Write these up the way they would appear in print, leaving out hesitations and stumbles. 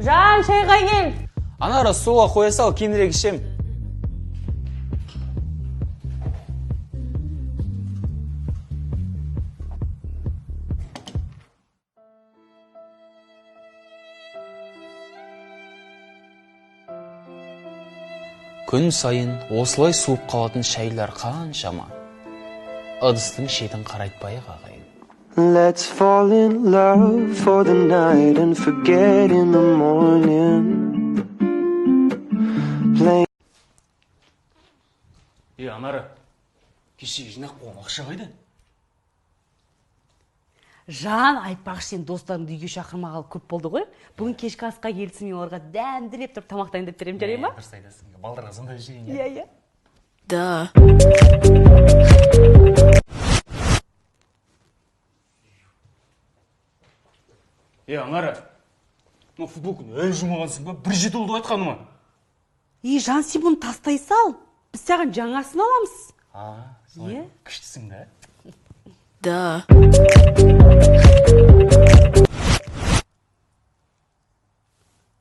Жан, шайға кел. Анара, столға қоя сал, кейінірек ішем. Күн сайын осылай суып қалатын шайлар қаншама. Ыдыстың шетін қарайтпайық, ағайын. Let's fall in love for the night and forget in the morning. Play Е, Анара, кеше жинап қойған ақша қайда? Жан, айтпақшы, сен достарыңды үйге шақырмағалы көп болды ғой. Бүгін кешкі асқа келсін, мен оларға дәмділеп тұрып тамақ дайындап беремін, жарай ма? Дұрыс айтасың, балдарға сондай жейін. Иә. Да. Е, Анара, мына футболканы әлі жумағансың ба? Бір жеті болды айтқаныма. И, Жан, сен бұны тастай сал, біз саған жаңасын аламыз. А, солай. Иә. Күштісің да. Да.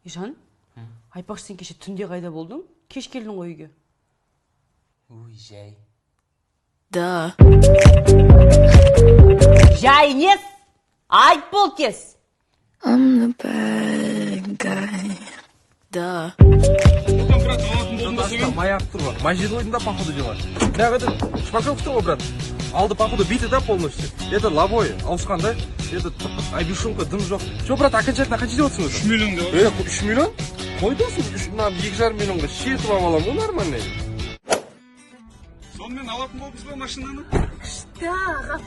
И, Жан, айтпақшы, сен кеше түнде қайда болдың? Кеш келдің ғой үйге. Ой, жай. Да. Жай нес, айт, бол кес. I'm the bad guy. Да. Май ағып тұр ғой, май жеді ғой да, походу дела. Бірақ этот шпаклевка ғой, брат, алды, походу, биті да полностью. Это лобовой ауысқан да, этот ай, бесшумка, дым жоқ. Че, брат, окончательно қанша деп отырсың өзі? 3 миллион деп. Е, 3 миллион қой, досым, үш, мына 2,5 миллионға жетіп алып аламын ғой нормальный. Сонымен, алатын болыпсыз ба машинаны? Күшті, аға.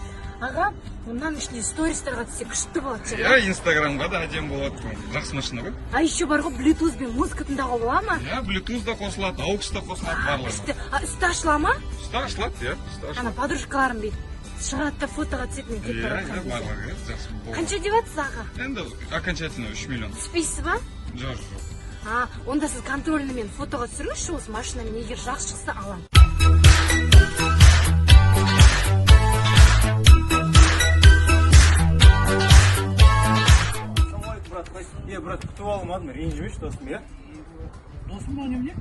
Аға, мынаның ішінде стористарға түссе, күшті болады. Иә, инстаграмға да әдемі болады, жақсы машина ғой. А еще бар ғой, блютузбен музыка тыңдауға бола ма? Иә, блютуз да қосылады, аукс та қосылады, барлығы. Күшті. А үсті ашыла ма? Үсті ашылады, иә, үсті Ана ашылады. Подружкаларым бүйтіп шығады да, фотоға түседі мен кетіп Иә. бара Иә. жатқан кезде. Барлығы, иә, жақсы болады. Қанша деп жатсыз, аға? Енді окончательно 3 миллион. Түспейсіз ба? Жоқ. А, онда сіз контрольный фотоға түсіріңізші осы машинамен, егер жақсы шықса, аламын. Ассалаумағалейкум, брат, қалайсың? Е, брат, күтіп алмадым, ренжімеші, досым, иә. Досым, мынау немене?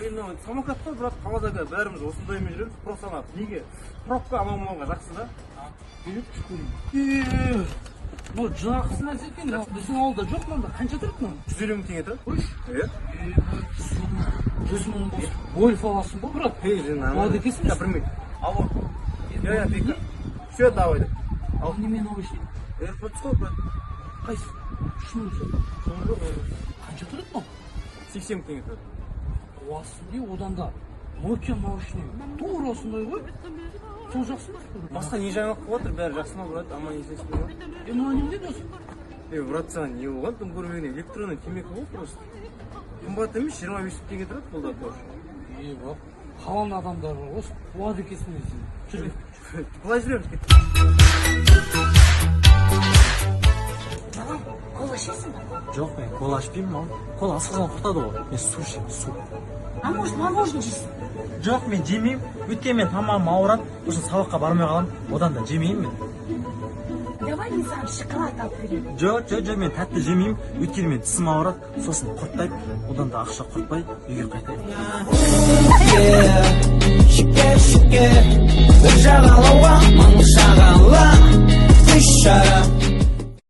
Ей, мынау самокат қой, брат, қалада да бәріміз осындаймен жүреміз, просто ана неге, пробка, анау мынауға жақсы да. Е, мынау жақсы нәрсе екен. Біздің ауылда жоқ мынандай. Қанша тұрады мынау? 150 мың теңге тұрады. Иә. 100 мың болса, гольф аласың ғой, брат. Ей, нормально. Болады екенсің. Я, бір минут. Алло. Иә, Бека. Все, давай. Ал неме наушник? AirPods қой, брат. Қайсы? 3 мың. Соны жоқ. Қанша тұрады мынау? 80 мың теңге тұрады. Қуасың не, одан да Nokia наушник тура осындай ғой, сол жақсы ма? Басқа не жаңалық болып жатыр, бәрі жақсы ма, брат? Аман есенсің ба? Е, мынау немене, досым? Е, брат, саған не болған, тым көрмеген, электронный темекі ғой просто. Қымбат емес, 25 мың теңге тұрады бұл да тоже. Е, брат, қаланың адамдары бар ғой, қуады екенсің сен. Жүр. Былай жүреміз, кет. Балам, кола ішесің ба? Жоқ, мен кола ішпеймін, мам. Кола асқазан құртады ғой. Мен су ішемін, су. А может, мороженое жейсің? Жоқ, мен жемеймін, өйткені мен тамағым ауырады, сосын сабаққа бармай қаламын. Одан да жемеймін мен. Давай мен саған шоколад алып берейін. Жоқ, мен тәтті жемеймін, өйткені мен тісім ауырады, сосын құрттайды. Одан да ақша құртпай үйге қайтайын. Шүкір, шүкір, бір жағалауға мың шағала үш шара.